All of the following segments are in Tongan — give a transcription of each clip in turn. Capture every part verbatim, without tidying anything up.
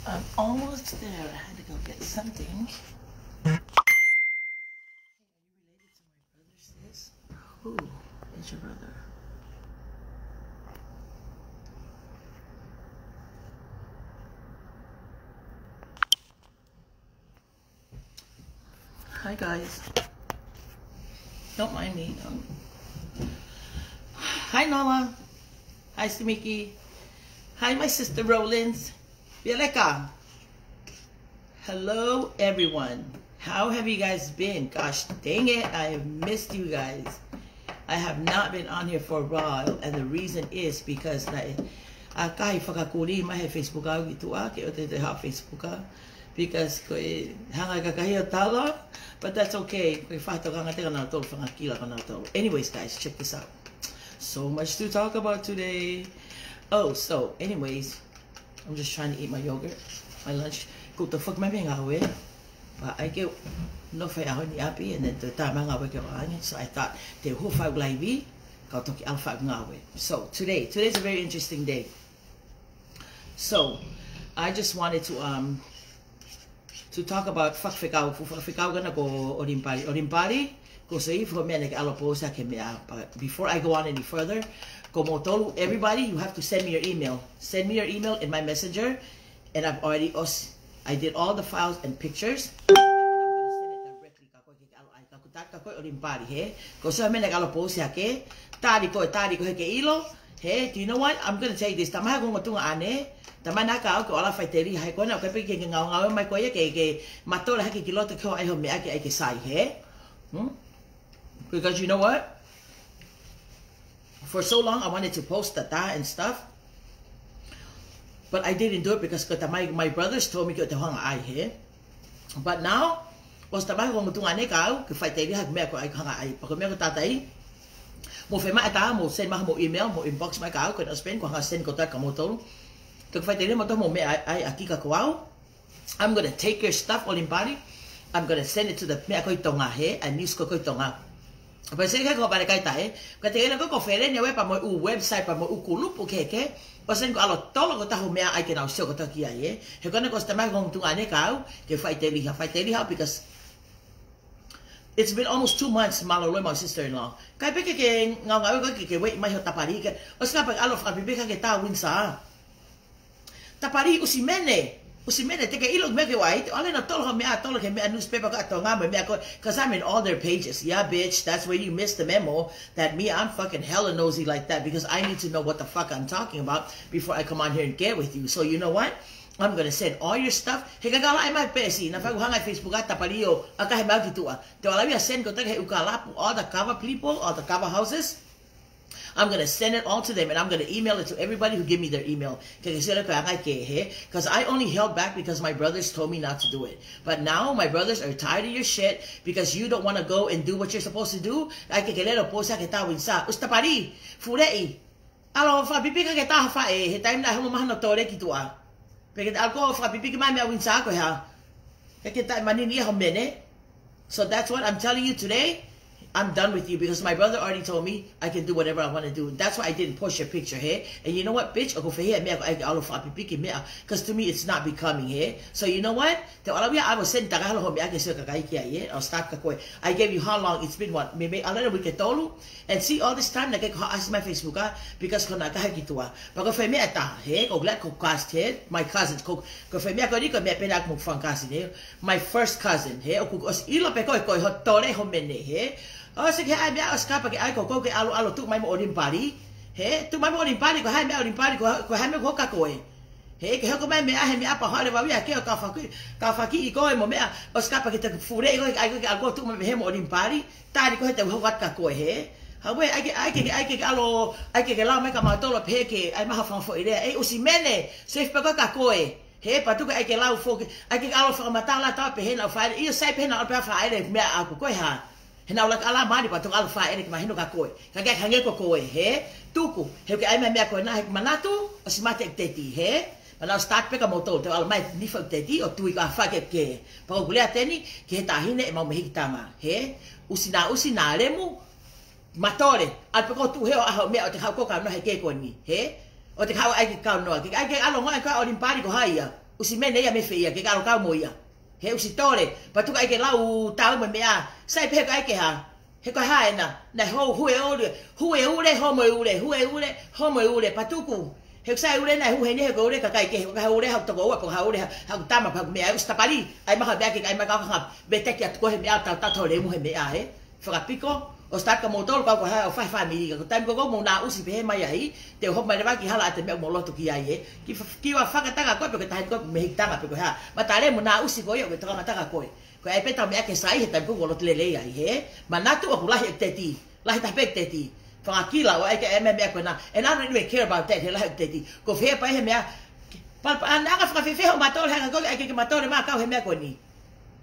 I'm almost there. I had to go get something. Who is your brother? Hi, guys. Don't mind me. Um, hi, Norma. Hi, Simiki. Hi, my sister Rollins. Bieleka. Hello, everyone. How have you guys been? Gosh dang it, I have missed you guys. I have not been on here for a while, and the reason is because, like, ʻoku ʻikai fakakuli mai he Facebook au ki tuʻa, ke ʻoua te te haʻu Facebook au, because ko e hanga ʻe he kakai ʻo tala, but that's okay. Ko e fakatokanga te kanautolu, fanga kila kanautolu. Anyways, guys, check this out. So much to talk about today. Oh, so, anyways, I'm just trying to eat my yogurt, my lunch. Kuo toe foki mai mei he ngāue. Pea ʻai ke u nofo he ʻaho ni ʻi ʻapi, and then toe tā mai e ngāue ke u ʻalu ange. So I thought te u hū fai e laivi, kau toki ʻalu fai e ngāue. So today, today's a very interesting day. So I just wanted to, um, to talk about fakafekau, fuʻu fakafekau ko ena ko ʻOlimpali. ʻOlimpali, ko e seifi hoʻo meʻa naʻa ke ʻalu ʻo post ʻaki e meʻa. But before I go on any further, ko moutolu, everybody, you have to send me your email. Send me your email in my messenger, and I've already os-, I did all the files and pictures. And I'm gonna send it directly kia koe, ke ke ʻalu ʻai, ka ʻoku tali kia koe ʻOlimpali, hē? Ko e seifi hoʻo meʻa naʻa ke ʻalu ʻo post ʻaki, tali koe, tali koe, he ke ʻilo, hē? Do you know what? I'm gonna tell you this. Talamai ʻe he ongo tuongaʻane, talamai naʻa ke ʻalu ke ʻalu ʻo faʻiteliha, he ko ena ʻoku ʻikai pē ke ke ngāue, ngāue mai koe ia ke, ke matole hake ki loto ke ʻoua ʻe ʻai hoʻo meʻa ʻaki ʻa e ke sai, hē? Hmm? Because you know what? For so long, I wanted to post the tā and stuff. But I didn't do it because ko e talamai, my brothers told me ke ʻoua te u hanga ʻai, hē? But now, ʻosi talamai ʻe he ongo tuongaʻane kia au ke faʻiteliha he ko e meʻa ko ē ʻoku ou hanga ʻai. Pea ko e meʻa ko e tātā, mou fiemaʻu e tā, mou send mai hoʻomou email, mou inbox mai kia au, ko ena ʻosi pē eni, ʻoku ou hanga ʻo send kotoa kia moutolu. Ke faʻiteliha moutolu hoʻomou meʻa ʻai, ʻai ʻaki kia au. I'm gonna take your stuff, ʻOlimpali. I'm gonna send it to the meʻa ko ē ʻi Tonga, hē? ʻA e news ko ē ʻi Tonga. Pea sio ki he ko e pale kai tae, ka te ina ko e ko feleni ʻa e pea mo e ʻū website, pea mo e ʻū kulupu kehekehe, ʻosi eni kuo ʻalu ʻo tolo kotoa hoʻo meʻa ʻai ke nau sio kotoa ki ai, hē? He ko ena kuo ʻosi talamai ʻe he ongo tuongaʻane kia au ke faʻiteliha, faʻiteliha, because it's been almost two months, mālō ʻa e my sister-in-law. ʻIkai pē ke ke ngāue, ngāue koe ke ke ueʻi mai hoʻo tapali, ke ʻosi kapau ʻe ʻalu ʻo fakapipiki hake ki he tā Windsor. Tapali, ʻusi mene. ʻUsi mene, te ke ʻilo e meʻa ke u ʻai, te u ʻalu eni ʻo tolo hoʻo meʻa, tolo ki he meʻa newspaper ko ē ʻa Tonga mo e meʻa ko ē, 'cause I'm in all their pages. Yeah, bitch, that's where you missed the memo that me, I'm fucking hella nosy like that because I need to know what the fuck I'm talking about before I come on here and get with you. So you know what? I'm gonna send all your stuff. He ka kala ai mai pesi, naʻa faʻa hanga ʻe he Facebook ʻa Tapali ʻo ʻakahi mai ki tuʻa. Te u ʻalu ʻo send kotoa ki he ʻū kalapu, all the kava people, all the kava houses. I'm gonna send it all to them and I'm gonna email it to everybody who give me their email. Ke ke sio leva ko e ʻai ke, hē? 'Cause I only held back because my brothers told me not to do it. But now my brothers are tired of your shit because you don't wanna go and do what you're supposed to do. ʻAi ke ke lele ʻo post ʻaki e tā Windsor. ʻUsi Tapali, fuleʻi. ʻAlu ʻo fakapipiki hake ki he tā faʻē, he taimi naʻe hoko mai hono tole ki tuʻa. Pea ke te ʻalu koe ʻo fakapipiki mai e meʻa Windsor ko e hā? Ke ke taʻemanini ia hoʻo mene. So that's what I'm telling you today. I'm done with you because my brother already told me I can do whatever I wanna do. That's why I didn't post your picture, hē? And you know what, bitch? ʻOku ou fehiʻa e meʻa ko ē ʻai ke ʻalu ʻo fakapipiki e meʻa. 'Cause to me, it's not becoming, hē? So you know what? Te u ʻalu ia ʻo send e tā kae ʻalu hoʻo meʻa ke sio e kakai ki ai, hē? I'll start kia koe. I gave you how long? It's been what? Meimei ʻalu eni e uike ʻe tolu? And see, all this time, naʻe ʻikai ke u haʻasi mai e Facebook, ah, because ko ena ʻoku ʻalu ki tuʻa. Pea ko e fai meʻa ʻe taha, hē, ko Glad, ko Gust, hē, my cousin, ko, ko e fai meʻa ko eni, ko e meʻa pē naʻa mo fanga cousin, hē, my first cousin, hē, ʻoku ʻosi ʻilo pē ko e, ko e hoʻo tole hoʻo mene, hē. ʻOsi ke ʻai e meʻa, ʻosi kapau ke ʻai ko ē ke ʻalu, ʻalu ʻo tuʻu mai mo ʻOlimpali, hē, tuʻu mai mo ʻOlimpali, ko e hā e meʻa ʻa ʻOlimpali, ko, ko e hā e meʻa ʻoku hoko kia koe. Hē, ke hoko mai e meʻa, hē, meʻa pea hale vau ia ke ʻo ka faki, ka faki ʻi koe mo e meʻa, ʻosi kapau ke te fuleʻi koe, ʻai koe ke ʻalu ʻo tuʻu mai mei hē mo ʻOlimpali, tali koe he te u hoko atu kia koe, hē. Hau ē, ʻai ke, ʻai ke, ʻai ke ʻalu, ʻai ke ke lau mai kia mautolu pē ke, ʻai mai ha fanga foʻi lea, ʻe ʻusi mene, seifi pē koe kia koe. Hē, pea tuku ʻai ke lau foki, ʻai ke ʻalu fakamatala atu pē he naʻa ku fāʻele, ʻio sai pē he naʻa ku ʻalu pē ʻo fāʻele meʻa ʻaku ko e hā. He naʻa ku laka ʻalu mali pea tuku ʻalu fāʻele ke mahino kia koe. Ka ke hangē ko koe, hē. Tuku, he ʻoku ke ʻai mai e meʻa ko ena, he ʻoku manatu, ʻosi mate ʻeku teti, hē. Pea naʻa ku start pē kia moutolu, te u ʻalu mai nifa ʻeku teti, ʻo tui ka fake ke. Pea ko ʻeku lea ʻeni, ki he taʻahine ʻemau mehikitanga, hē. ʻUsi na, ʻusi na lemu, matole, ʻalu pē koe ʻo tuʻu hē ʻo ʻai hoʻo meʻa ʻo te haʻu koe ʻo kau noa he kē ko eni, hē. ʻO te haʻu ʻai ke kau noa, ke ʻai ke ʻalu ʻo ngāue kia ʻOlimpali ko hai ia. ʻUsi mene ia mei fē ia, ke kalo kau mo ia. He ʻusi tole, patuku ʻai ke lau tau mo e meʻa. Sai pē he ko ʻai ke hā. He ko e hā ena, naʻe hou hue ule, hue ule, homo e ule, hue ule, homo e ule, patuku. He sai ule naʻe hū heni he ko e ule kakai kehe, ko e hā ule haʻaku tokoua, ko e hā ule ha-, haʻaku tama, haʻaku meʻa, ʻusi tapali, ʻai maha meʻa ke, ʻai maha ka hanga, veteki atu ko e meʻa tau tato le mu he meʻa, ē. Fakapiko, ʻo start ka moutolu kau ko e hā, ʻo fai fāmili, ka ko e taimi ko ē ʻoku mou na ʻusi pehē mai ai, te u hopo mai leva ki hala ʻa e meʻa ʻoku mou loto ki ai, ē. Ki fa-, ki ua fakatanga koe, pe ko e taha ni koe, mei he tanga pe ko e hā. Mata le mu na ʻusi ko ia, ʻoku ke tokanga taka koe. Ko e ʻai pē tau meʻa ke sai he taimi ko ē ʻoku loto lelei ai, hē? Manatu ʻoku lahi ʻeku teti, lahi taha pē ʻeku teti. Fanga kila ʻo ʻai ke ʻai meʻa, meʻa ko ena. And I don't even care about that, he lahi ʻeku teti. Ko fē pē he meʻa. Pal-, pa-, ʻa e anga fakafefehe ʻo matole, hanga ko ē ʻai ke, ke matole mai kau he meʻa ko eni.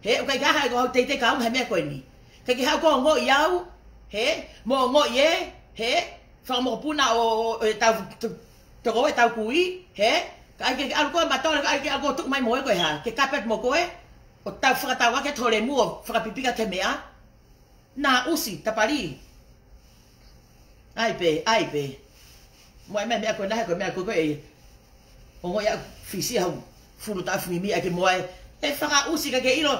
He, ʻoku ʻikai ke hā ʻeku teti kau he meʻa ko eni. Ke ke haʻu koe ʻo ongoʻi au, hē? Mo ongoʻi ē, hē? Fakamokopuna ʻo, ʻo, ʻo e tau, to-, toko e tau kui, hē? Ka ʻai ke, ke ʻalu koe matole, ka ʻai ke ʻalu koe tuku mai mo e ko e hā. Ke kapet mo koe, ʻo tau fakatau ake tole mu ʻo fakapipika ke meʻa. Na ʻusi, tapali. ʻAi pē, ʻai pē. Mo e meʻa, meʻa ko ena he ko e meʻa ko ē ko ē. Ongoʻi ʻa Fisi hau fulu taʻafu mimi ʻa ke mo e. ʻE fakaʻusi ka ke ʻilo,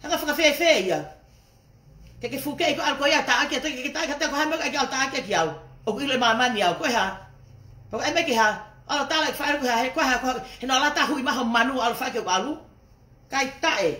hanga fakafefehe ia. Ke ke fuke ʻi ko ʻalu ko ia taʻaki atu ke, ke taʻaki atu ko e hā meʻa ʻai ke ʻalu taʻaki ʻaki au. ʻOku ʻilo ʻe māmani au, ko e hā. Pau ʻai meʻa ke hā. ʻAlu tala ʻi fale ko e hā, he ko e hā, ko e hā. He naʻa lata hui maha manu ʻalu fake ʻalu. Kai taʻe.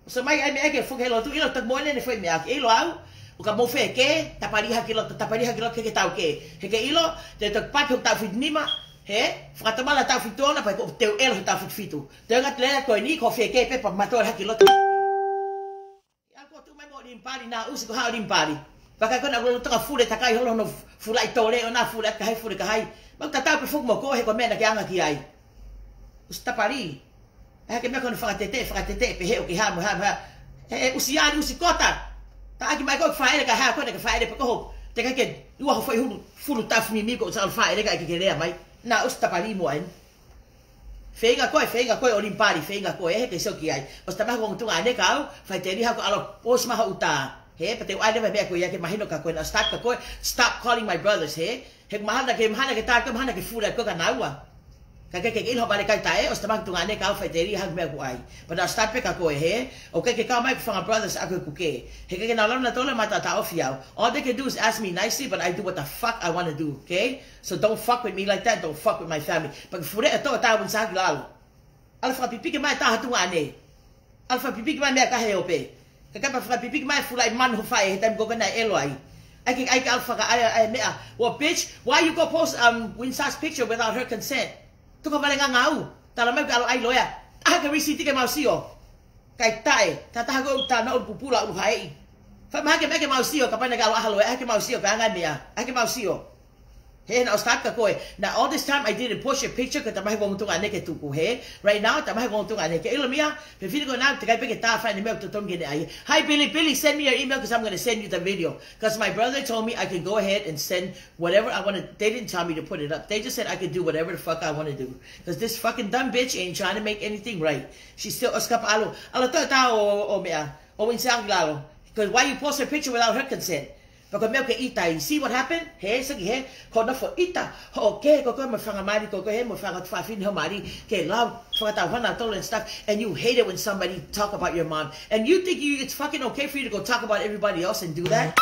ʻOsi mai ʻai meʻa ke fuke lotu ʻilo tak mo ʻene ne fai meʻa ke ʻilo au. ʻO ka mou fē ke, tapali hake loto, tapali hake loto ke, ke tau ke. He ke ʻilo, te tak paki ho taʻu fitu nima, hē, fakatamala taʻu fitu ona, pea ko te u ʻelo he taʻu fitu fitu. Te u ngata lea ko eni, ko fē ke pē pea matole hake loto. ʻAlu koe tuku mai mo ʻo limpali na ʻusi ko hā ʻo limpali. Pea kai ko ena ʻoku lolotonga fule takai holo hono fula ʻi tole ʻo na fule ʻa kahai fule kahai. Mau tatau pē fuku mo ko he ko e meʻa naʻa ke anga ki ai. ʻUsi tapali. ʻE hake meʻa ko ena fakatete, fakatete, pehē ʻoku ke hā mo hā mo hā. He ʻusi ali, ʻusi kota. Taʻaki mai ko e faʻele ka hā ko ena ke faʻele pe ko ho. Te kai ke ua ho fai hulu, fulu taʻafu mimi ko sa faʻele ka ke ke lea mai. Na ʻusi tapali mo ʻai. Feinga koe, feinga koe ʻo limpali, feinga koe, he ke sio ki ai. ʻOsi tamahi ko e tuongaʻane kau, faʻiteliha ko e ʻalu, ʻosi maha uta. He, pea te u ʻai leva meʻa ko ia ke mahino ka ko ena, start ka koe, stop calling my brothers, he. He mahalo ke, mahalo ke tā, ko mahalo ke fula ko ka naua. Ka ke, ke, ke ʻilo vale kai taʻe, ʻosi tamahi tuongaʻane kau, faʻiteliha meʻa ko ʻai. But I'll start pē ka koe, he. ʻOku ke kau mai ko e fanga brothers ʻaku ʻoku ke. He ke, ke nau lana tole mata ta ofi au. All they can do is ask me nicely, but I do what the fuck I wanna do, okay? So don't fuck with me like that, don't fuck with my family. Pea ke fule e tō tāu un saki lalo. ʻAlu fakapipiki mai taha tuongaʻane. ʻAlu fakapipiki mai meʻa ka he ope. Ka kapa fakapipiki mai fula ʻi manu ho fai he taimi ko ena ʻelo ai. ʻAi ke, ʻai ke ʻalu faka-, ʻai, ʻai meʻa. Well, bitch, why you go post, um, Winsa's picture without her consent? Tuka vale ngangau. Tala mai ke ʻalu ʻai loea. Taha ke risiti ke mau sio. Kai taʻe, tataha ko e uta na ʻulu pupula ʻulu haeʻi. Fai maha ke meʻa ke mau sio, kapau naʻa ke ʻalu ʻaha loea, ʻai ke mau sio, ka anga meʻa, ʻai ke mau sio. He, naʻa ʻosi start ka koe. Now, all this time I didn't post your picture, ko e tamahi ko e tuongaʻane ke tuku, he. Right now, tamahi ko e tuongaʻane ke ʻilo meʻa, pe fili ko ena, te kai pē ke tā fai ne meʻa totonu ke ne ʻai. Hi, Billy, Billy, send me your email 'cause I'm gonna send you the video. 'Cause my brother told me I can go ahead and send whatever I wanna. They didn't tell me to put it up. They just said I could do whatever the fuck I wanna do. 'Cause this fucking dumb bitch ain't trying to make anything right. She still ʻosi kapa ʻalu. ʻAlu tō tā ʻo, ʻo meʻa. ʻO Winsa ki lalo. 'Cause why you post her picture without her consent? Pea ko e meʻa ke ʻita ai. See what happened? He, saki he. Ko nofo ʻita. Ho ke, ko ko mo e fanga mali, ko ko he mo e fanga tuʻu fafine ho mali. Ke lau, fakatau hana tolo and stuff. And you hate it when somebody talk about your mom. And you think you, it's fucking okay for you to go talk about everybody else and do that?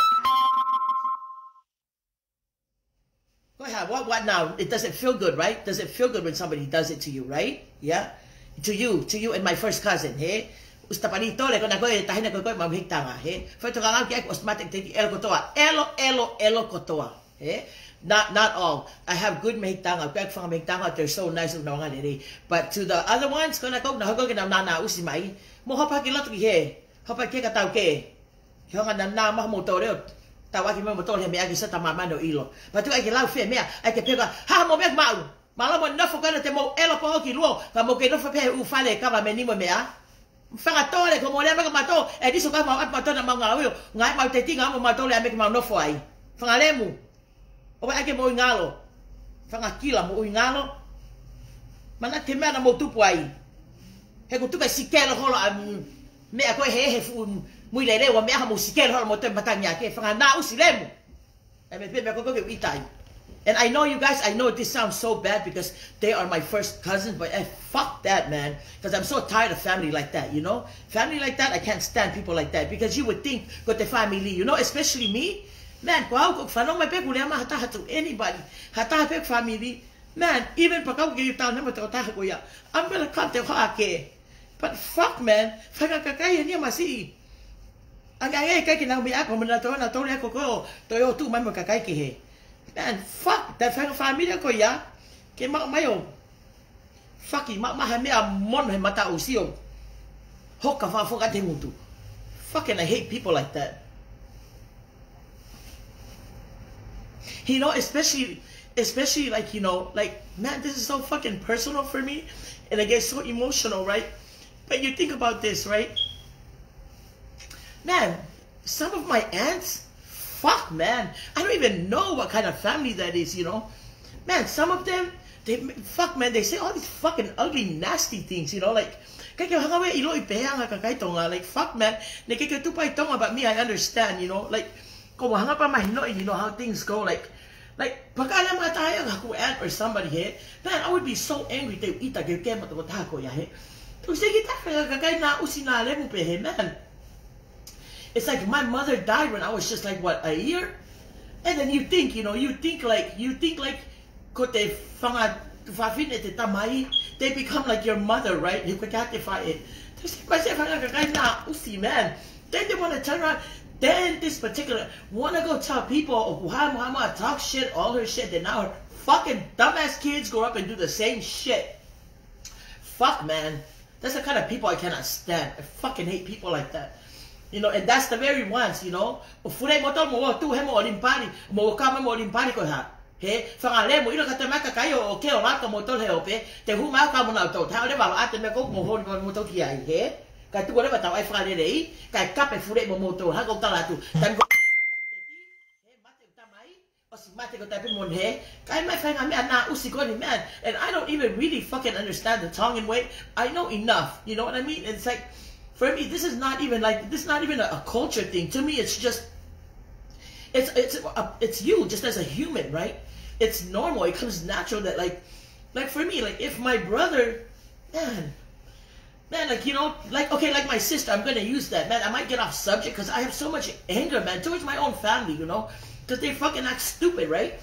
Ko e hā, what, what now? It doesn't feel good, right? Does it feel good when somebody does it to you, right? Yeah? To you, to you and my first cousin, he? ʻUsi tapali tole, ko ena ko e taʻahine ko e ko e mau hiki tanga, he? Fai tokanga ki ai, ʻosi mate te ki ʻelo kotoa. ʻElo, ʻelo, ʻelo kotoa, he? Not, not all. I have good mehikitanga. Ko e fanga mehikitanga, they're so nice, ʻoku nau angalelei. But to the other ones, ko ena ko ena hoko ke nau nana ʻusi mai. Mo hopa ki loto ki he. Hopa ki he ka tau ke. Ke hanga nana maha mo tole ʻo tau ʻaki mo tole he meʻa ke sa ta māmani ʻo ʻilo. Pea tuku ʻai ke lau fē meʻa, ʻai ke peka, ha mo meʻa maʻu. Mālō mo nofo ko ena te mou ʻelo pō ki luo, ka mou ke nofo pē he ʻū fale ka ma meni mo meʻa. Fanga tole ko mou lea mai ka matou, e diso ka mau ʻat matou na mau ngāue ʻo, ngāue mau te tinga mo matou lea mai ke mau nofo ai. Fanga lemu. ʻO ʻai ke mou ʻi ngalo. Fanga kila mou ʻi ngalo. Mana ke meʻa na mou tupu ai. He ko tuka sikelo holo ʻa, mm, meʻa ko e he, he fuʻu mui lele, ʻo meʻa ha mou sikelo holo mo te matangi ake. Fanga na ʻusi lemu. ʻE me pe meʻa ko ko ke ʻita ai. And I know you guys, I know this sounds so bad because they are my first cousins, but eh, fuck that, man. Because I'm so tired of family like that, you know? Family like that, I can't stand people like that. Because you would think, ko e family, you know, especially me. Man, ko au, ko e fanongo mai pē ʻoku lea mai ha taha to anybody. Ha taha pē family. Man, even pea kapau ʻoku ke tau nema te o taha ko ia. I'm gonna come te o hake. But fuck, man. Faʻahinga kakai eni ia masiʻi. Ange ange ʻikai ke nau meʻa ko mena tona tole ko ko. Toe ō tuʻu mai mo e kakai kehe. Man, fuck. That faʻahinga family ko ia. Ke maʻu mai ʻo. Fuck, maʻu mai ha meʻa mono he mataʻusi ʻo. Hoka faʻa foka te ngutu. Fucking, I hate people like that. You know, especially, especially like, you know, like, man, this is so fucking personal for me, and I get so emotional, right? But you think about this, right? Man, some of my aunts, fuck, man, I don't even know what kind of family that is, you know? Man, some of them, they, fuck, man, they say all these fucking ugly, nasty things, you know? Like, ʻikai ke hanga ʻo ʻiloʻi pē ʻe he kakai Tonga, like, fuck, man, naʻe ʻikai ke tupu ʻi Tonga, but me, I understand, you know? Like, ko ʻeku hanga pē ʻo mahinoʻi, you know, how things go, like, like, pea ka lea mai ha taha ia ʻa haku aunt or somebody, he? Man, I would be so angry te u ʻita ke ke mata ko taha ko ia, he? Te u seki tafe ka kakai naʻa ʻusi naʻa lemu pē, he, man. It's like my mother died when I was just, like, what, a year? And then you think, you know, you think, like, you think, like, ko e fanga tuofāfine ʻa e tamai, they become like your mother, right? He ko e kiate faʻē. Te u seki mai se faʻahinga kakai naʻa ʻusi, man. Then they wanna turn around. Then this particular wanna go tell people, ʻoku hā mo hā mo talk shit, all her shit. Then now her fucking dumbass kids grow up and do the same shit. Fuck, man. That's the kind of people I cannot stand. I fucking hate people like that. You know, and that's the very ones, you know. ʻO fule mo tau mo ō tuʻu he mo ʻolimipali, mo ō kama mo ʻolimipali ko e hā. He, fanga lea mo ʻilo ka te maka kai ʻo, ʻo ke ʻo laka mo tau he ope, te hū mai ka mo nau tau, tau leva ʻa te mea ko mo honi mo tau ki ai, he. Ka tuku leva tau ai fanga lelei, ka e kape fule mo mo tau, hako tala atu. Tau ko he mate ko tamai, ʻosi mate ko tape mon he, kai mai fai ngā meʻa naʻa ʻusi ko eni, man. And I don't even really fucking understand the Tongan way. I know enough, you know what I mean? It's like, for me, this is not even like, this is not even a, a culture thing. To me, it's just, it's, it's, uh, it's you just as a human, right? It's normal. It comes natural that, like, like, for me, like, if my brother, man, man, like, you know, like, okay, like my sister, I'm gonna use that. Man, I might get off subject because I have so much anger, man, towards my own family, you know, because they fucking act stupid, right?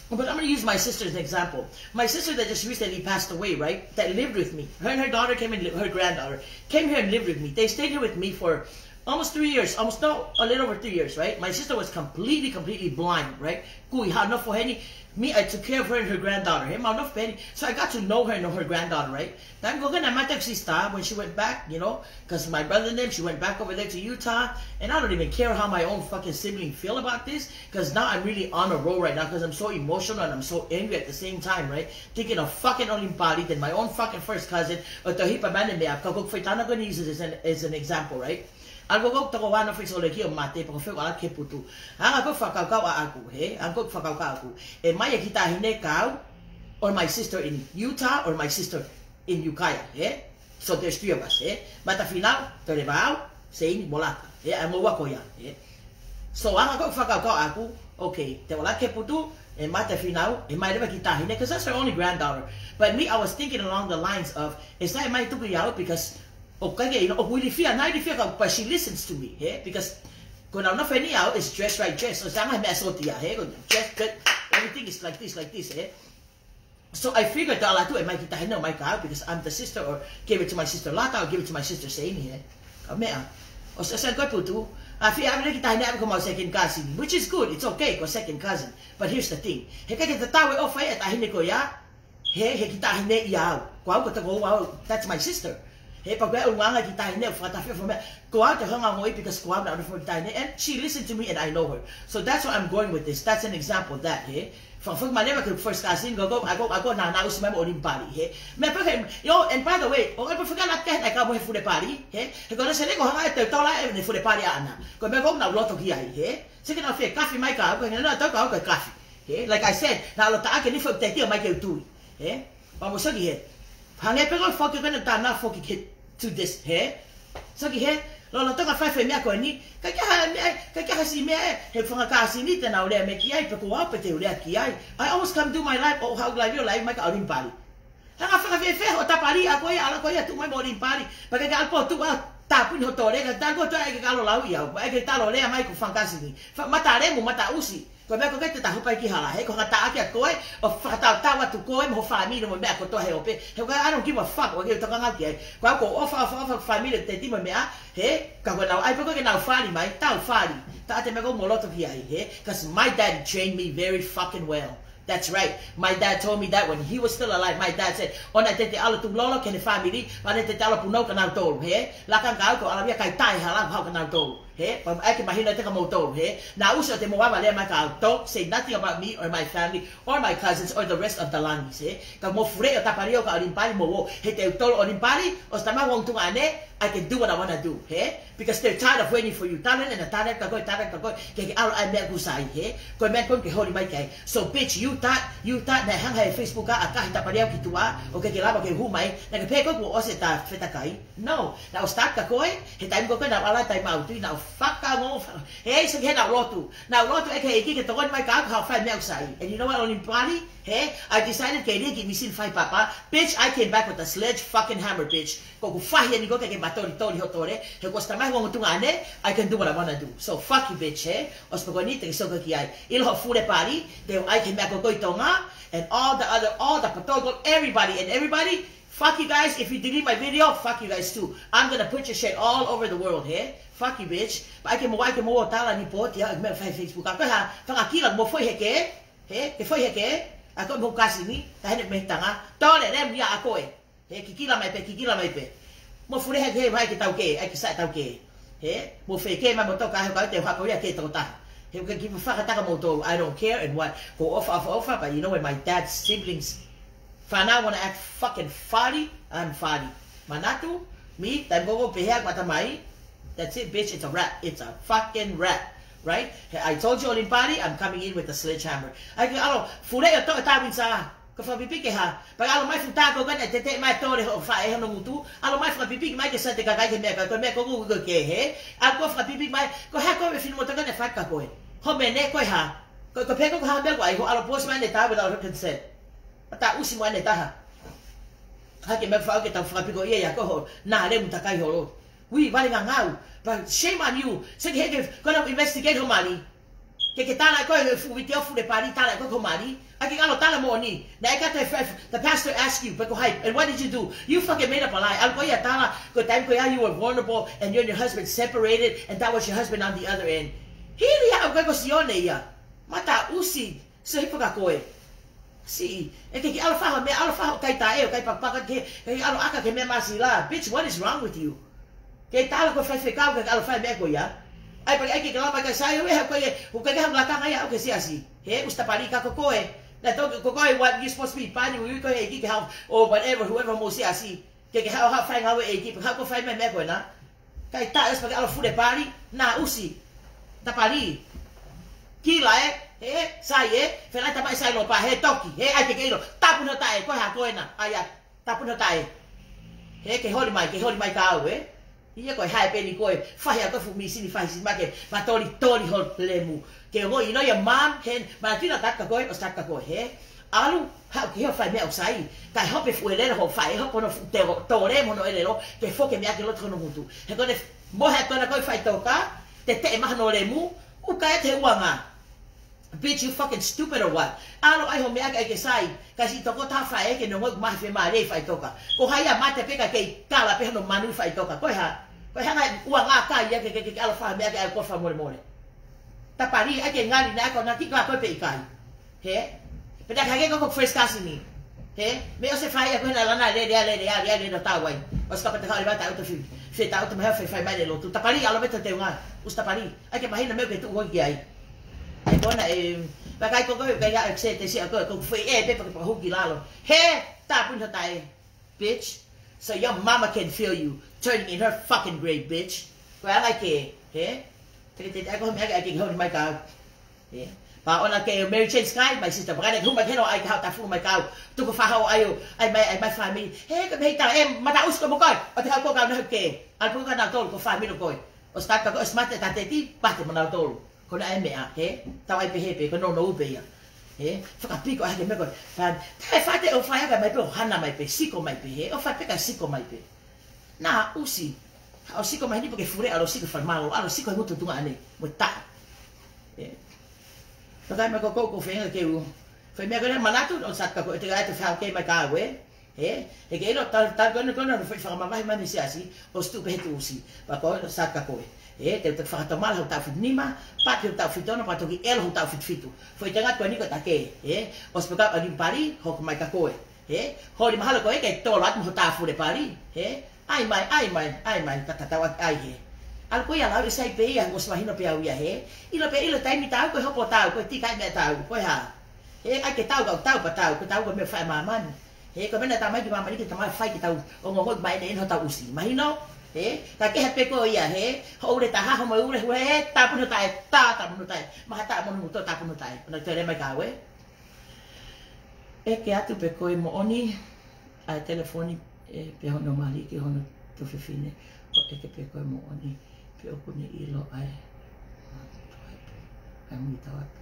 But I'm gonna use my sister as an example. My sister that just recently passed away, right? That lived with me. Her and her daughter came and li-, her granddaughter came here and lived with me. They stayed here with me for almost three years, almost, no, a little over three years, right? My sister was completely, completely blind, right? Kui, hā nofo heni. Me, I took care of her and her granddaughter. He, mau nofo heni. So I got to know her and know her granddaughter, right? Then ko ena mate ʻeku sister when she went back, you know, because my brother and them, she went back over there to Utah, and I don't even care how my own fucking sibling feel about this, because now I'm really on a roll right now, because I'm so emotional and I'm so angry at the same time, right? Thinking of fucking ʻolimipali, then my own fucking first cousin, ʻo tau hipa mane mea, ka ko e faitana ko eni is, is an, is an example, right? ʻA ia ko ʻeku tokoua naʻe fai sole ki ʻo mate, pea ko e fekau ʻalu ki he putu. Hanga ʻeku fakakaukau ʻaʻaku, he? Hanga ʻeku fakakaukau ʻaʻaku. ʻE ʻomai e kiʻi taʻahine kia au, or my sister in Utah, or my sister in Ukiah, he? So there's three of us, he? Matafinau, Televao, Seini, mo Lata, he? ʻA e moua ko ia, he? So hanga ʻeku fakakaukau ʻaʻaku, okay, te u ʻalu ki he putu, ʻe Matafinau, ʻe ʻomai leva e kiʻi taʻahine, 'cause that's her only granddaughter. But me, I was thinking along the lines of, is that my tuku ia au because ʻoku ʻikai ke, you know, ʻoku ilifia, naʻe ilifia ka, but she listens to me, he? Because ko ʻenau nofo heni au, it's dress right, dress. ʻOsi anga he meʻa sōtia, he? Ko e dress, dress, everything is like this, like this, he? So I figured te u ʻalu atu ʻe ʻomai e kiʻi taʻahine ʻo ʻomai kia au, because I'm the sister, or give it to my sister Lata, or give it to my sister Seini, he? Ka meʻa. ʻOsi, ʻosi ʻalu ki he putu, ʻa fie ʻave e kiʻi taʻahine ʻave ko homau second cousin, which is good, it's okay, ko e second cousin. But here's the thing. He ʻikai ke tatau e ʻofa ia e taʻahine ko ia, he, he kiʻi taʻahine ia au. Ko au ko e tokoua au, that's my sister. He pea ko e ʻulungaanga e kiʻi taʻahine, ʻo fakatafe fo meʻa. Ko au te u hanga ʻo ongoʻi because ko au naʻe ʻofa ki he kiʻi taʻahine, and she listened to me and I know her. So that's where I'm going with this. That's an example of that, he? Fakafoki mai leva ki he first cousin, ko, ko, ʻa ia ko, ʻa ia ko naʻa, naʻa ʻusi mai mo ʻolimipali, he? Meʻa pē ke, yo, and by the way, ʻoku ʻikai pē fika la ke he naʻe kau mo he fule pali, he? He ko ena sele ko e hanga ʻe te u tau la ʻe he fule pali ʻaʻana. Ko e meʻa ko ena ʻoku ou loto ki ai, he? Seke naʻa fie kafi mai kia au, ko e hanga naʻa tau kia au ko e kafi. He, like I said, naʻa loto ake ni fo te tia mai ke u tui. He, pea mo saki he. Hanga pē ko foki ko ena tana foki ke to this, he. Saki he, Lolotonga fai e meʻa ko eni, ʻikai ke ʻi ai ha meʻa, ʻikai ke ʻi ai ha siʻi meʻa ʻe he fanga kāsini te nau lea mai ki ai, pe ko au pē te u lea ki ai. I always come do my live, ʻo haʻu live ʻo live mai kia ʻOlini Pali. Hanga fakafiefia hoʻo tapali ʻa koe, ʻalu koe ʻo tuʻu mai mo ʻOlini Pali. Pea ke ʻalu pē ʻo tuʻu ʻo tāpuni hoʻo tole, ka talu ko e toe ʻai ke ʻalu lau ia, ʻai ke ʻalu lea mai ki he fanga kāsini. Fa-, mata lemu, mata ʻusi. Ko e meʻa ko ē ke te tahu pē ki hala, he ko e hanga ʻe koe ʻo fakatautau atu koe mo ho fāmili mo e meʻa kotoa he ope. He ko e, I don't give a fuck, ʻoku ʻikai ke u tokanga ki ai. Ko au ʻoku ou ʻofa, ʻofa, ʻofa fāmili te ti mo e meʻa, he, ka ko ʻenau ʻai pē ko ē ke nau fali mai, tau fali. Taʻate meʻa ko ē mo loto ki ai, he. 'Cause my daddy trained me very fucking well. That's right. My dad told me that when he was still alive. My dad said, ʻoua te te ʻalu ʻo tukulolo ki heʻene fāmili, ʻoua te te ʻalu ʻo punou kia nautolu, he. Laka ange kia au, ko ʻAlavia, ʻikai toe hala, haʻu kia nautolu. He, pea ʻai ke mahino ʻiate kimoutolu, he. Naʻa ku ʻosi ʻo te mo ava lea mai kia au, don't say nothing about me or my family or my cousins or the rest of the Langis, he. Ka mou fuleʻi ʻo tapali ʻo kia ʻOlini Pali mo ō, he te u tolo ʻOlini Pali, ʻosi tamai ʻeku ongo tuongaʻane, I can do what I wanna do, he. Because they're tired of waiting for you. Talent and a talent ka ko e talent ka ko e, ke ke ʻalu ʻai e meʻa ʻoku sai, he. Ko e meʻa ko ē ke holi mai ki ai. So bitch, you thought, you thought naʻe hanga ʻe he Facebook ʻo ʻakahi tapali au ki tuʻa, ʻo ke ke lava ke hū mai, naʻa ke pehē ko ē kuo ʻosi ʻeta fetakai. No, naʻa ku start kia koe, he taimi ko ē naʻa ku ʻalu ai taimi ʻautui, naʻa ku fakaongo, faka-, he ʻi ai se ke naʻa ku lotu. Naʻa ku lotu ʻEiki ke tokoni mai kia au, ke u fai e meʻa ʻoku sai. And you know what, ʻOlini Pali, he, I decided ke lī ki mīsini fai papa, bitch, I came back with a sledge fucking hammer, bitch. Ko ʻeku fahi eni ko ē ke ke matolitoli hoʻo tole, he kuo ʻosi tamai ʻeku ongo tuongaʻane, I can do what I wanna do. So fuck you, bitch, he. ʻOsi pē ko eni te ke sio ki ai. ʻIlo hoʻo fule pali, te u ʻai ki he meʻa ko ē ʻi Tonga, and all the other, all the Patogo, everybody and everybody, fuck you guys, if you delete my video, fuck you guys too. I'm gonna put your shit all over the world, he? Fuck you, bitch. Pea ʻai ke mo, ʻai ke mo tala ni pō, tia, me fai Facebook. Ka ko e hā, fanga kila mo foʻi heke, he, ke foʻi heke, ʻa ko e mo kāsini, ka hene me tanga. Tole, lemu ia ʻa koe. He, kikila mai pē, kikila mai pē. Mo fule heke, he, vai ke tau kē, ʻai ke sai tau kē. He, mo fē kē mai mo toka, he, ka te hako ia ke tau taha. He, ke kipa fakataka mo tō, I don't care and what. Ko ʻofa, ʻofa, ʻofa, but you know when my dad's siblings Fānau wanna act fucking fali, I'm fali. Manatu, me, taimi ko ē ʻoku pehē ʻeku ʻatamai, that's it, bitch, it's a wrap. It's a fucking wrap. Right? Hey, I told you, ʻOlini Pali, I'm coming in with a sledgehammer. ʻAi ke ʻalu, fuleʻi ʻo toʻo e Tāvini Sā. Ko e fakapipiki hā. Pea ʻalu mai futa ko ē naʻe teteʻe mai tole hoʻo faʻē hono ngutu. ʻAlu mai fakapipiki mai ke sa te kakai ke meʻa ka, ko e meʻa ko ē ʻoku ke he. ʻAlu ko ē fakapipiki mai, ko e hā ko e finemotuʻa naʻe fai kia koe. Ho mene ko e hā. Ko, ko e pehē ko e hā meʻa ko ē, ʻai hoʻo ʻalu post mai ʻene tā without her consent. Mata ʻusi mo ʻene taha. Hake meʻa fau ke tau fakapiko ia ia ko ho, nā lemu takai holo. Ui, vale ngangau. But shame on you. Seki heke, ko ena investigate ho mali. Ke ke tala ko e fu-, video fule pali, tala ko e ho mali. ʻAi ke ʻalu tala moʻoni. Naʻe ʻikai te fa-, the pastor asked you, pe ko hai, and what did you do? You fucking made up a lie. ʻAlu ko ia tala, ko e taimi ko ia you were vulnerable, and you and your husband separated, and that was your husband on the other end. Hili ia, ʻoku ʻikai ko Sione ia. Mata ʻusi. Sio hifo kia koe. Siʻi, ʻe ke ke ʻalu fai ha meʻa, ʻalu fai ha kai taʻe, ʻo kai pakapaka ke, ke ʻalu ʻaka ki he meʻa māsila. Bitch, what is wrong with you? Ke tala ko e faifekau ke ʻalu fai e meʻa ko ia. ʻAi pē, ʻai ke ke lava mai kia Sai, ʻoua, he ko e, ʻoku ʻikai ke hanga lakanga ia ʻo ke siasi. He, ʻosi tapali ka ko koe. Naʻe toki ko koe, what you supposed to be pani, ui ko e ʻEiki ke hau, or whatever, whoever mo siasi. Ke ke hau, hau fai ngāue ʻEiki, pe hau ko e fai meʻa, meʻa ko ena. Kai taʻe ʻosi pea ke ʻalu fule pali, nā ʻusi. Tapali. Kila ē, he, Sai ē, felai tamaʻi Sai Lopa, he toki, he ʻai ke ke ʻilo. Tāpuni hoʻo taʻe, ko e hā ko ena, ʻai ā, tāpuni hoʻo taʻe. He, ke holi mai, ke holi mai kia au ē. Ia ko e hā e peni ko e, fahi ʻa ko e fuʻu mīsini fahi si make, matolitoli ho lemu. Ke ongoʻi ʻilo ia mom, he, manatuʻi naʻa ku start kia koe, ʻosi start kia koe, he. ʻAlu, haʻu ki he ʻo fai e meʻa ʻoku sai. Kae hopo e fuʻu ʻelelo hoʻo faʻē, hopo hono fuʻu teo, tole mo hono ʻelelo, ke foki e meʻa ki loto hono ngutu. He ko ʻene mohe atu ena ko e faʻitoka, teteʻe mai hono lemu, ʻuka ʻete uanga. Bitch, you fucking stupid or what? ʻAlu ʻai hoʻo meʻa ki ai ke sai, ka siʻi tokotaha faʻē ke ne ongoʻi ʻoku maha fiemālie e faʻitoka. Ko hai ia mate pē ka kei kala pē hono manu e faʻitoka. Ko e hā, ko e hanga e uanga kai ia ke, ke, ke, ke ʻalu fai e meʻa ke ʻai ko e fakamolemole. Tapali, ʻai ke ngali naʻa ko ena ki ka ko e pē ʻikai. He? Pea naʻa ke hake ko e ko e first cousin ni. He? Meʻa ʻosi fai ʻa ko ena lana lele, lele, lele, lele, lele, tau ai. ʻOsi kapau te kau leva tau to fi-, fe tau to meha fe fai mai le lotu. Tapali, ʻalu mai to te unga. ʻOsi tapali. ʻAi ke mahino meʻa ʻoku ke tuʻu hoi ki ai. ʻAi ko ena e, vakai ko ko, kai ka e se te si a ko, ko fai e pe pa ke pahu ki lalo. He, tāpuni hoʻo taʻe. Bitch. So your mama can feel you turning in her fucking grave, bitch. Ko e anga ke, he? Te ke te te ʻai ko e meʻa ke ʻai ke honi mai ka. He? Pea ʻoua ke Mary Jane Sky, my sister, pea ka ne hū mai ki heni ʻai ke haʻu ʻo tafu mai kau. Tuku faʻahi ʻo ʻai ʻo, ʻai mai, ʻai mai family. He, ko e meʻa ʻi tala, ē, mata ʻusi ko mo koe, ʻoua te ke haʻu ʻo kau nahu ke. ʻAlu pē ko kinautolu, ko e family ʻo koe. ʻOsi tata ko, ʻosi mate ʻa teti, pate mo nautolu. Ko ena e meʻa, he? Tau ʻai pē he pē, ko e nounou pē ia. He? Fakapiko ʻa e hake meʻa ko ē. Pea, taʻe fate ʻo fai hake mai pē, ʻo hana mai pē, siko mai pē, he? ʻO fai pē ka siko mai pē. Naʻa ʻusi. ʻO siko mai heni pē ke fule, ʻalu ʻo siko falemālō, ʻalu ʻo siko he ngutu tuongaʻane. Mo e taʻu. He? Pea kai mai ko ʻeku feinga ke u. Fai meʻa ko ena manatu, ʻo sat ka ko, ʻe te kai te fai ke mai ka ue. He, he ke ʻilo, tau, tau ko ena, ko ena, foʻi fakamamahi mai mei he siasi, ʻosi tuʻu pē he tuʻusi. Pea ko ena, sat ka ko ē. He, te, te fakatomala hoʻo taʻu fitu nima, pea te hoʻo taʻu fitu ono, pea toki ʻelo hoʻo taʻu fitu fitu. Foʻi tenga ko eni ko e take, he, ʻosi pē ka ʻAlini Pali, hoko mai ka ko ē. He, holi mahalo ko ē, ke tolo atu mo hoʻo tā fule pali, he, ʻai mai, ʻai mai, ʻai mai, ka tatau ʻaki ʻai he. ʻAlu ko ia lau ʻe sai pē ia, ʻosi mahino pē au ia he. ʻIlo pē, ʻilo taimi tau, ko e hopo tau, ko e tika ʻi meʻa tau, ko e hā. He, ʻai ke tau, ka tau, pea tau, ko e tau ko e meʻa fai ʻe māmani. He, ko e meʻa naʻa tau ʻomai ki māmani ke tau fai ke tau ongoʻi mai ʻene ʻi hotau ʻusi. Mahino? He, ka kehe pē ko ia, he, hoʻo ule taha, hoʻomo ule, ule, he, tāpuni taʻe, tā, tāpuni taʻe, maha tā, mono muto, tāpuni taʻe. Ona tele mai ka ue. ʻEke atu pē ko e moʻoni, ʻa e telefoni, ē, pea hono mali ki hono tuofefine, ʻo ʻeke pē ko e moʻoni, pe ʻoku ne ʻilo ʻa e, ʻa e mui tau atu.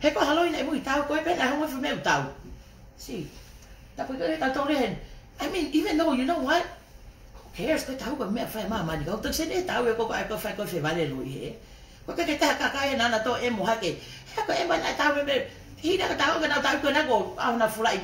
He ko e hā loi naʻe mui tau, ko e pē naʻe homo fai meʻa tau. See, tapu ko e tau tole hen. I mean, even though, you know what? Who cares? Ko e tau ko e meʻa fai ʻe māmani. Kau tau sene tau ē ko ko ai ko fai ko e fevale loi he. Ko ke ke taha kakai he naʻa na tō ʻemo hake. He ko e ʻemo naʻe tau mei mei. Hina ka tau ke na tau ko na ko, ʻa na fulai.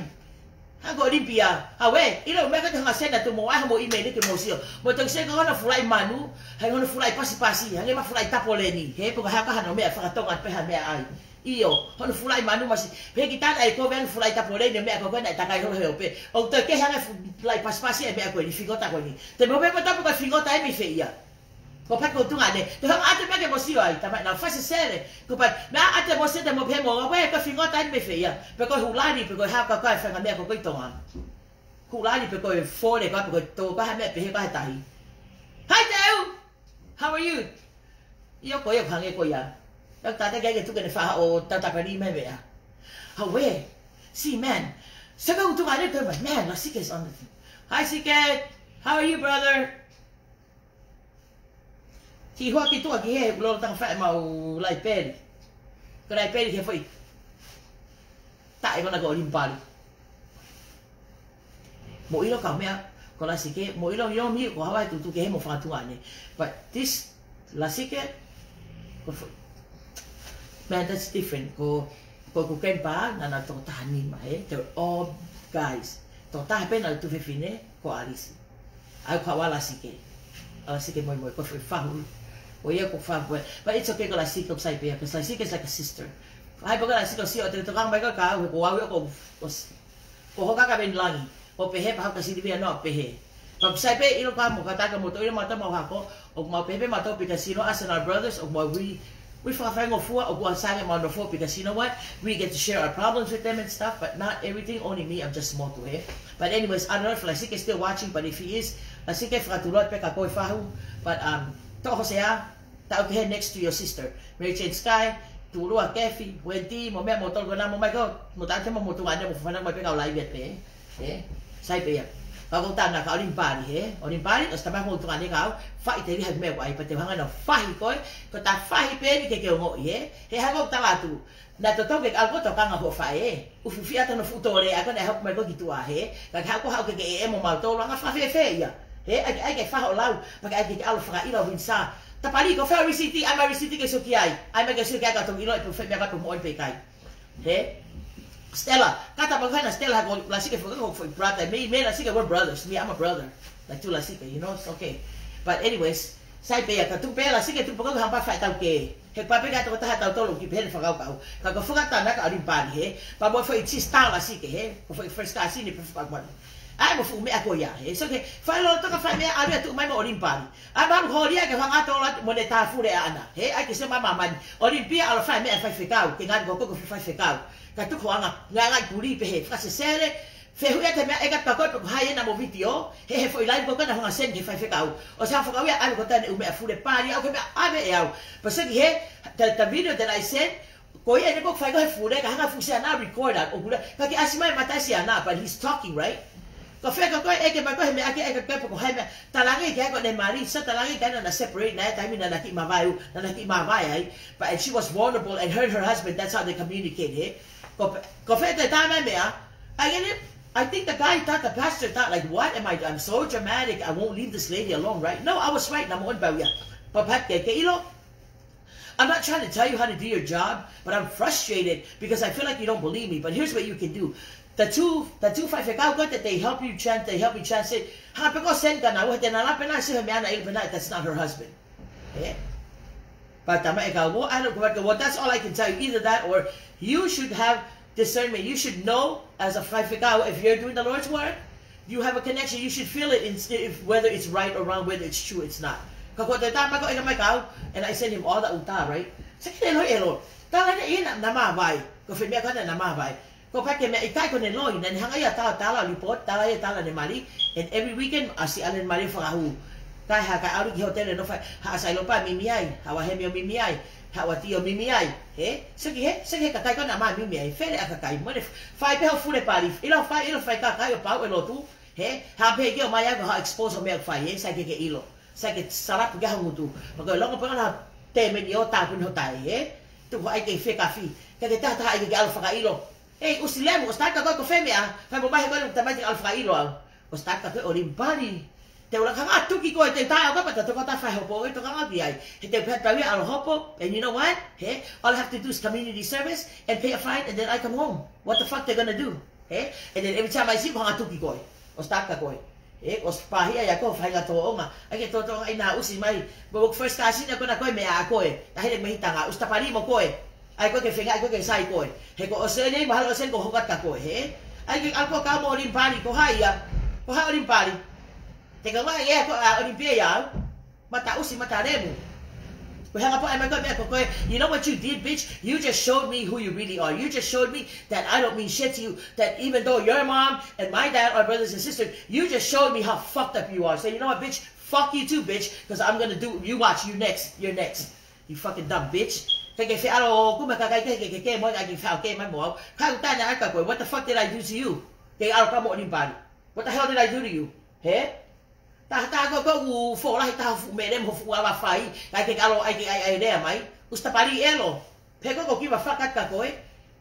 Ha ko Olympia. Ha we, ʻilo meʻa ka te hanga sena tu mo ai ha mo ʻimeli ke mo sio. Mo te sena ko na fulai manu. Hai hono fulai pasipasi. Hangē ma fulai tapoleni. He, pea ka haka hano meʻa fakatonga pē ha meʻa ai. ʻIo, hono fulai manu masi. Pea ki tana e ko veng fulai tapoleni meʻa ko ko na e takai holo he ope. ʻO te ke hanga fulai pasipasi e meʻa ko eni fingota ko eni. Te mo pē mo tapu ka fingota e mei fē ia. Ko pat ko tuongaʻane. Te hanga ʻate meʻa ke mo sio ai. Tama na fasi sele. Ko pat, meʻa ʻate mo sele mo pē mo, we, ko fingota e mei fē ia. Pe ko hulani, pe ko haka ka e fanga meʻa ko ko ʻi Tonga. Hulani pe ko e fole ka pe ko e tō ka ha meʻa pe he ka he tahi. Hi, Teu. How are you? ʻIo ko ia hangē ko ia. Tau tata ke ke tuke ne faha ʻo tau tapani mai vea. How are? See, man. Saka utu ka le ko mai. Man, Lasike is on the phone. Hi, Sike. How are you, brother? Ki hoa ki tuʻa ki he, kulo tanga fai mau laipeli. Ko laipeli ke foʻi. Taʻe mana ko Olympali. Mo ʻilo ka meʻa, ko Lasike, mo ʻilo ʻio mi, ko Hawaii tutu ke he mo fakatua ne. But this, Lasike, ko fo-, man, that's different. Ko, ko ku ken pa, na na toko taha nima, eh? They're all guys. Toko taha pē na tuofefine, ko Alisi. Ai ko Hawaii Lasike. Lasike moi moi, ko fo-, fahu. ʻO ia ko fahu, but it's okay ko Lasike, ko sai pē, because Lasike is like a sister. Ai pē ko Lasike, si o te toka mai ko ka, ko au ko, ko s-, ko hoka ka ben langi. ʻO pehē, pea hau ka sili via no, pehē. Ka ku sai pē ʻilo ka mo ka taka mo to ʻilo mata mau hako, ʻo mau pehē pē mau tau pika sino, us and our brothers, ʻo mau we, we fakafaingofua, ʻo kua sange mau nofo because you know what? We get to share our problems with them and stuff, but not everything, only me, I'm just small to here. But anyways, I don't know if Lasike is still watching, but if he is, Lasike fakatulot pē ka ko e fahu, but, um, to Hosea, tau ke he next to your sister. Mary Jane Sky, Tulua Kefi, Wendy, mo meʻa mo tolu ko na mo mai ko, mo tau te mo mo tuongaʻane mo fana mai pē kau live pē. Eh? Sai pē ia. Ka ko tana ka Olympali, he? Olympali, ʻosi tama mo tuongaʻane kau, faʻiteliha he meʻa ko ai, pea te u hanga na fahi koe, ko ta fahi pē ni ke ke ongoʻi, he? He hako tala atu. Na to toke ka ko to kanga ho fae. Ufiufi atu no fuʻu tole, ako na hako mai ko ki tuʻa, he? Ka ke hako hako ke ke e mo mau tolu, anga fafefe ia. He, ai, ai ke faho lau, pea ke ai ke alo fakaʻilo vinsa. Tapali ko fea risiti, ai mai risiti ke soki ai. Ai mai ke soki ai ka toki ʻilo e pe fē meʻa ka pe mo ʻoi pē kai. He? Stella, ka tapa ko hena Stella ko Lasike fo ko fo brother. Me, me Lasike, we're brothers. Me, I'm a brother. Like to Lasike, you know, it's okay. But anyways, sai pē ia ka tu pē Lasike tu poko hamba fai tau ke. He pape ka toko taha tau tolo ki pehene fakau kau. Ka ko faka tana ka Olympali he. Pa mo fai tis tau Lasike he. Ko fai first ka sini pe faka mani. Ai mo fuʻu meʻa ko ia he. So ke fai lo toka fai meʻa alu atu mai mo Olympali. Ai malu holi ai ke fanga tolo atu mo ne tafule ʻaʻana. He ai ke se mama mani. Olympia alo fai meʻa fai fekau. Ke ngani ko ko ko fai fekau. Ka tuku anga, nganga i puli pehē. Fakasesele. Fehuʻi atu he meʻa ʻe kata ka ko e pe ko hai ena mo vitiō, he he foʻi live ko ē naʻe hanga ʻo send ki he faifekau. ʻOsi hanga ʻo fakaʻuhi ʻa e ʻave ko ē ʻene ʻū meʻa fule pali, ʻa e ʻū meʻa ʻave ʻe au. But seki he, the, the video that I sent, ko ia ʻene ko e fai ko ē he fule, ka hanga ʻo fusi ʻana record ʻa e ʻū fule, ka ke ʻasi mai mata ʻasi ʻana, but he's talking, right? Ko e fē ko ē ʻeke mai ko ē he meʻa ke ʻeke ko ē pe ko hai meʻa, talaange ki ai ko ʻene mali, so talaange ki ai naʻa na separate, naʻe taimi naʻa na kiʻi mavae, naʻa na kiʻi mavae ai, but and she was vulnerable, and her and her husband, that's how they communicate, eh? Ko, ko e fē te tā mai meʻa, I get it. I think the guy thought, the pastor thought, like, "What am I? I'm so dramatic. I won't leave this lady alone, right?" No, I was right. Naʻa mo on bauia. But Pat ke, ke ʻilo. I'm not trying to tell you how to do your job, but I'm frustrated because I feel like you don't believe me. But here's what you can do. The two, the two faifekau ko ē that they help you trans-, they help you translate. Hanga pē koe ʻo send kia naua, he te na lape na se he meʻa naʻe ʻilo pē naʻe, that's not her husband. Yeah. But tama e ka wo, I don't, but, well, that's all I can tell you. Either that or you should have discernment. You should know as a faifekau, if you're doing the Lord's work, you have a connection. You should feel it in, if, whether it's right or wrong, whether it's true, it's not. Ka ko e tama ko e ʻeke mai kia au, and I send him all the ʻū tā, right? Seki leloi ʻelo. Tala ne ina, naʻa mavae. Ko e fē meʻa ko ē naʻa mavae. Ko e pake meʻa ʻikai ko ʻene loi, naʻa ne hanga ia ʻo tala, tala report, tala ia tala ʻene mali, and every weekend, ʻasi ʻa ʻene mali fakahū. Kae haʻu kae ʻalu ki he hōtele ʻo nofo ai, haʻu ʻa Sailopa ʻo mimi ai, haʻu ʻa Hemi ʻo mimi ai, haʻu ʻa Tio ʻo mimi ai. He, seki he, seki he kakai ko ē naʻa mimi ai, fele ʻa e kakai, mo ne fai pē hoʻo fule pali, ʻilo fai, ʻilo fai kakai ʻo pau e lotu, he, haʻu pē ke ʻomai ai ko e hā expose ʻo e meʻa ʻoku fai, he, sai ke ke ʻilo, sai ke salapu ki hoʻo ngutu, pea ko e longo pē ʻa e tēmeni ʻo tāpuni ho taʻe, he, tuku ai ke fekafi, ka ke taha taha ai ke ke ʻalu fakaʻilo. Ei, ʻusi lemu, ʻosi tā kia koe ko e fē meʻa, fai mo mai he ko e tamaiki ʻalu fakaʻilo au. ʻOsi tā kia koe ʻo limipali. Te u laka hanga ʻo tuki koe, te u tā ʻo koe, pea ta toko ta fai hopo, ʻe toka ngā ki ai. He te u pehē pau ia ʻalu hopo, and you know what? He, all I have to do is community service and pay a fine and then I come home. What the fuck they gonna do? He? And then every time I see, ko e hanga ʻo tuki koe. ʻOsi tā kia koe. He, ʻosi pāhia ia ko e faʻahinga tōʻonga. ʻAi ke tō tōʻonga ʻi he naʻe ʻusi mai. Mo e first cousin ko ena ko e meʻa ʻa koe. Naʻe hele mai he tanga. ʻOsi tā pali mo koe. ʻAi koe ke fenga, ʻai koe ke sai koe. He ko ʻosi ʻene, mahalo ʻosi ʻene ko e hoko atu kia koe, he? ʻAi ke ʻalu koe ʻo kau mo Olimipali, ko hai ia? Ko hai Olimipali? Te ka ngā ia ko ā Olimipia ia au. Mata ʻusi, mata lemu. Ko e hanga pē ʻo ʻai mai ko e meʻa ko koe. You know what you did, bitch? You just showed me who you really are. You just showed me that I don't mean shit to you. That even though your mom and my dad are brothers and sisters, you just showed me how fucked up you are. So you know what, bitch? Fuck you too, bitch. 'Cause I'm gonna do, you watch, you next, you're next. You fucking dumb bitch. Kae ke feʻalo ʻoku ma kakai ke, ke, ke, ke, mo, ʻai ke feʻalo ke, mai mo au. Kai uta na aka koe, what the fuck did I do to you? Ke ʻalu kau mo Olimipali. What the hell did I do to you? He? Taha taha ko e, ko e ʻū fōlahi taha fuʻu meʻa mo fuʻu ava fai. ʻAi ke ʻalu, ʻai ke, ʻai, ʻai lea mai. ʻUsi tā pali ʻelo. Pea ko e ko e kiva fakaʻatā koe.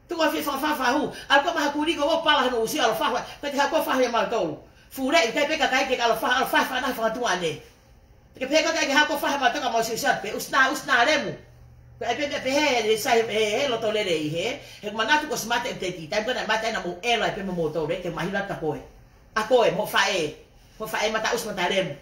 Tuku ʻa e fie fakafafahu. ʻAlu kau mai ha kuli ko e ʻo pala hano ʻusi ʻalu fafa. Kae te hako fahe ma tolu. Fuleʻi, kae pē kakai ke ʻalu fahe, ʻalu fahe fana fakatuʻa ne. Ke pehē ko e kakai ke hako fahe ma toka mo ʻusi ʻusi pē, ʻusi nā, ʻusi nā lemu. Ko e pē, pē, pē, he, he, sai, he, he, loto lelei, he. He manatu ko e smart and teti. Taimi ko ē naʻe mate ai naʻa mou ʻelo ai pē mo moutolu, ke mahino kia koe. ʻA koe, mo faʻē. Mo faʻē mata ʻusi mata lemu.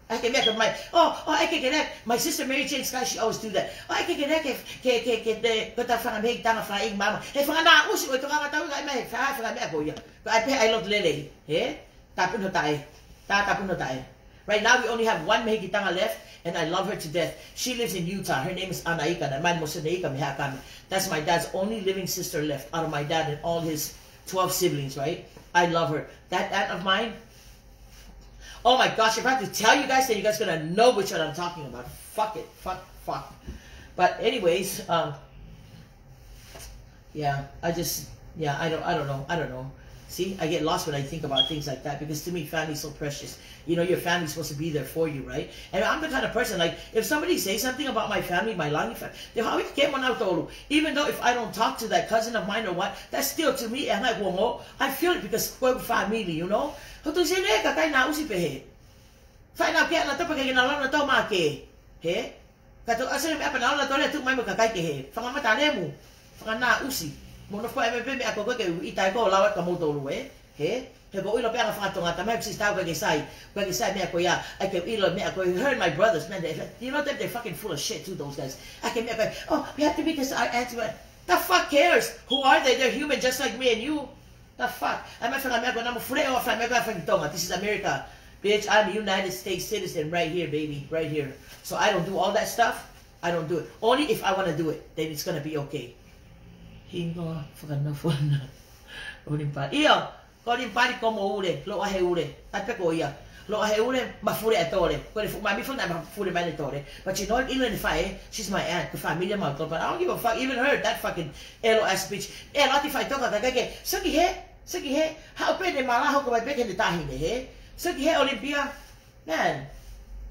ʻAi ke meʻa ke mai. Oh, oh, ʻai ke ke lea. My sister Mary Jane Scott, she always do that. Oh, ʻai ke ke lea ke, ke, ke, ke, ke, ko e tau fanga meʻa ki he tanga fai mama. He fanga nā ʻusi, ʻo e toka ngā tau ka mai, he fanga, fanga meʻa ko ia. Ko e pē ʻai loto lelei, he. Tāpuni ho taʻe. Tā, tāpuni ho taʻe. Right now, we only have one Mehikitanga left, and I love her to death. She lives in Utah. Her name is Anaika. Naʻe mai mo Seneika Mehakami. That's my dad's only living sister left out of my dad and all his twelve siblings, right? I love her. That aunt of mine, oh my gosh, if I have to tell you guys, then you guys gonna know which one I'm talking about. Fuck it. Fuck, fuck. But anyways, um, yeah, I just, yeah, I don't, I don't know, I don't know. See, I get lost when I think about things like that because to me, family's so precious. You know, your family's supposed to be there for you, right? And I'm the kind of person, like, if somebody says something about my family, my line, if I, if I get one out tolu, even though if I don't talk to that cousin of mine or what, that's still to me, and like, well, I feel it because we're family, you know? Hotu se ne kakai nā ʻusi pehē. Fai nā pia nā topa ke ke nā lona tau mā ke. He? Ka tau ʻasi meʻa pē nā lona tau lea tuku mai mo kakai kehe. Fanga mata lemu. Fanga nā ʻusi. Mo nofo ai mai pē meʻa ko koe ke ʻita ai ko lau atu kia moutolu ē. He? He ko e ʻilo pē ʻa e fanga Tonga tamai ʻoku sisitau ko e ke sai. Ko e ke sai meʻa ko ia. ʻAi ke ʻilo meʻa ko e hurt my brothers, man. They, you know, they, they're fucking full of shit too, those guys. ʻAi ke meʻa ko e, oh, we have to be this, our auntie. The fuck cares? Who are they? They're human just like me and you. The fuck? ʻAi mai fanga meʻa ko ena mo fule ʻo fanga meʻa ko e fanga Tonga. This is America. Bitch, I'm a United States citizen right here, baby. Right here. So I don't do all that stuff. I don't do it. Only if I wanna do it, then it's gonna be okay. Hingoa fakanofo na. Only pa. ʻIo. Ko Olimpali ko mo ule, lo ahe ule. Ai pe ko ia. Lo ahe ule, mafule ʻa Tole. Ko e fuʻu mami fona mafule mai ʻe Tole. But you know, ʻilo ʻene faʻē, she's my aunt, ko e family mautolu. But I don't give a fuck, even her, that fucking ʻelo ass bitch. ʻElo ʻati faʻitoka ka keke, saki he, saki he, haʻu pē ne mala hoko mai pē ke ne tahi ne he. Saki he Olympia, man.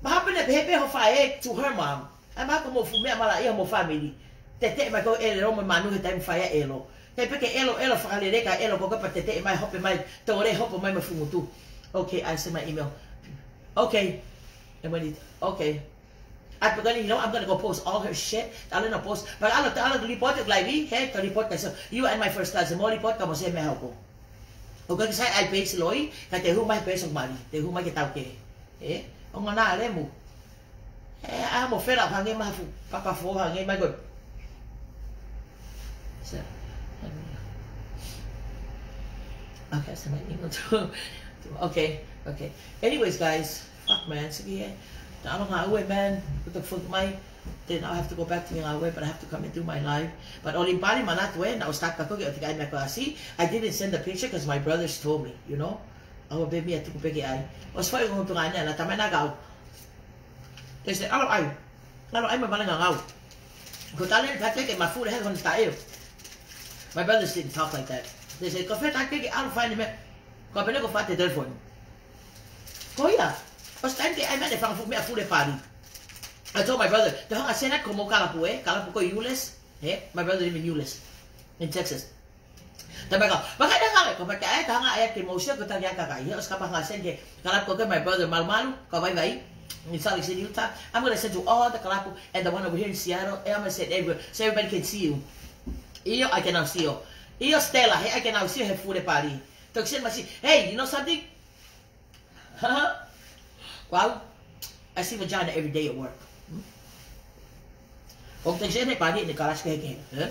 Maha pē ne pehē pē ho faʻē to her mom. ʻAi mahalo ko mo fuʻu meʻa malaʻia mo family. Teteʻe mai ko ʻElo mo Manu he taimi fai ʻa ʻElo. Kai pe ke ʻelo, ʻelo fakalele ka ʻelo ko ke pa teteʻe mai hope mai, Tole hopo mai mo fuʻu ngutu. Okay, I send my email. Okay. And when it, okay. I forgot, you know, I'm gonna go post all her shit. Tala na post. But ʻalu, ʻalu report ʻeku live, he, to report ka so. You and my first cousin, mo report ka mo se meʻa hoko. ʻOku ke sai ai page loi, ka te hū mai page ʻo mali. Te hū mai ke tau ke. E, ʻo ngana lemu. E, ʻa mo fela hangē maha fuʻu papa fo hangē mai ko. So, okay, so my email too. Okay, okay. Anyways, guys, fuck, man, siki he. Naʻa ʻalu ngāue, man, ko e fuʻu mai. Then I'll have to go back to ngāue, but I have to come and do my live. But Olimpali, manatu ē, naʻa ku start ka ko ke ʻoua te ke ʻai meʻa ko asi. I didn't send the picture 'cause my brothers told me, you know. ʻAua pē meʻa tuku pē ke ʻai. ʻOsi fai ko e ngaahi ʻuhinga ʻena, naʻa tau mai naʻa kau. They said, "ʻAlu ʻai. ʻAlu ʻai mo e vale ngangau." Ko Tale, ka te ke mafule he kona taʻeo. My brothers didn't talk like that. They said, "Ko fē ka ke ke ʻalu fai ni meʻa." Ko pene ko fate telephone. Ko ia. ʻOsi taimi ke ʻai meʻa ne fanga fuʻu meʻa fule pali. I told my brother, "Te hanga send ko mo kalapu ē, kalapu ko Ulis, he, my brother live in Ulis, in Texas." Tama ka, maka da ka, ko maka e, ka hanga e ke mo sia ko taki aka kai. He ʻosi ka pa hanga send ke, kalapu ko ke my brother Malu Malu, ka vaivai. In Salt Lake City, Utah. I'm gonna send to all the kalapu and the one over here in Seattle. And I'm gonna send everywhere so everybody can see you. ʻIo, I can now see you. ʻIo, Stella, he, I can now see you, he fule pali. Toki send masi, "Hey, you know something?" Ko au, I see vagina every day at work. Hmm? ʻOku te sene pali ne kalasi kehekehe, eh?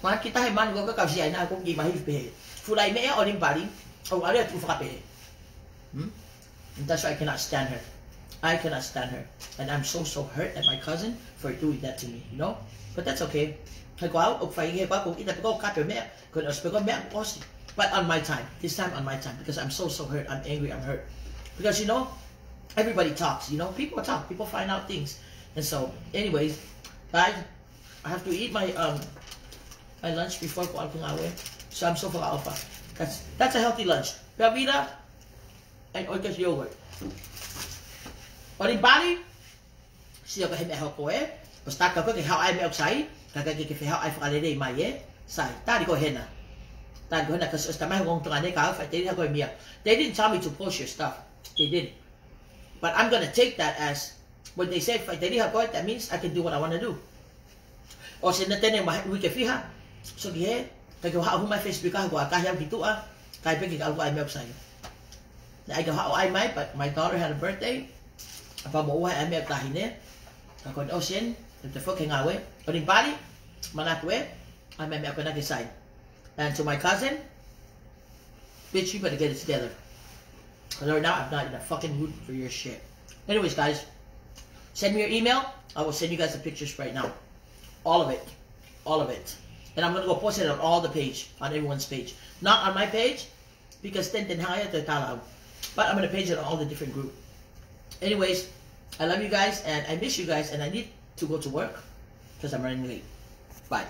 Mā kita he mani ko ka kau si ai na ko ki mahi pehē. Fulai meʻa Olimpali, ʻo ʻalu atu fakapehē. Hmm? And that's why I cannot stand her. I cannot stand her. And I'm so, so hurt at my cousin for doing that to me, you know? But that's okay. He ko au, ʻoku fai he ko au, ʻoku ʻita pe ko au kape meʻa, ko ʻene ʻosi pe ko meʻa, ʻosi. But on my time. This time on my time. Because I'm so, so hurt. I'm angry, I'm hurt. Because, you know, everybody talks, you know? People talk. People find out things. And so, anyways, guys, I have to eat my, um, my lunch before ko au ngāue. So I'm so fakaʻofa. That's, that's a healthy lunch. Pea vila, and oikos yogurt. Olimpali, sio ka he meʻa hoko ē. ʻOsi taka ko ke haʻu ʻai meʻa ʻoku sai, ka ke ke fehau ʻai fakalelei mai ē. Sai, tali ko hena. Tali ko hena, 'cause ʻosi tamai hoko ngā tokane ka au faʻiteliha ko e meʻa. They didn't tell me to post your stuff. They didn't. But I'm gonna take that as when they say faʻiteliha ko ē, that means I can do what I wanna do. ʻOsi ena tene ma uike fiha, so ki he, ka ke haʻu mai Facebook ʻa ko ʻakahi au ki tuʻa, kai pe ke kau ko ʻai meʻa ʻoku sai. Naʻe ʻikai ke haʻu ʻai mai, but my daughter had a birthday. ʻApa mo ua ʻai meʻa ʻoku tahi ne. Ka ko ʻene ʻosi eni, te foki ngāue. Olimpali, manatu ē, ʻai meʻa meʻa ko ena ke sai. And to my cousin, bitch, you better get it together. 'Cause right now, I'm not in a fucking mood for your shit. Anyways, guys, send me your email. I will send you guys the pictures right now. All of it. All of it. And I'm gonna go post it on all the page, on everyone's page. Not on my page, because then, then how I have to tell out. But I'm gonna page it on all the different group. Anyways, I love you guys, and I miss you guys, and I need to go to work, 'cause I'm running late. Bye.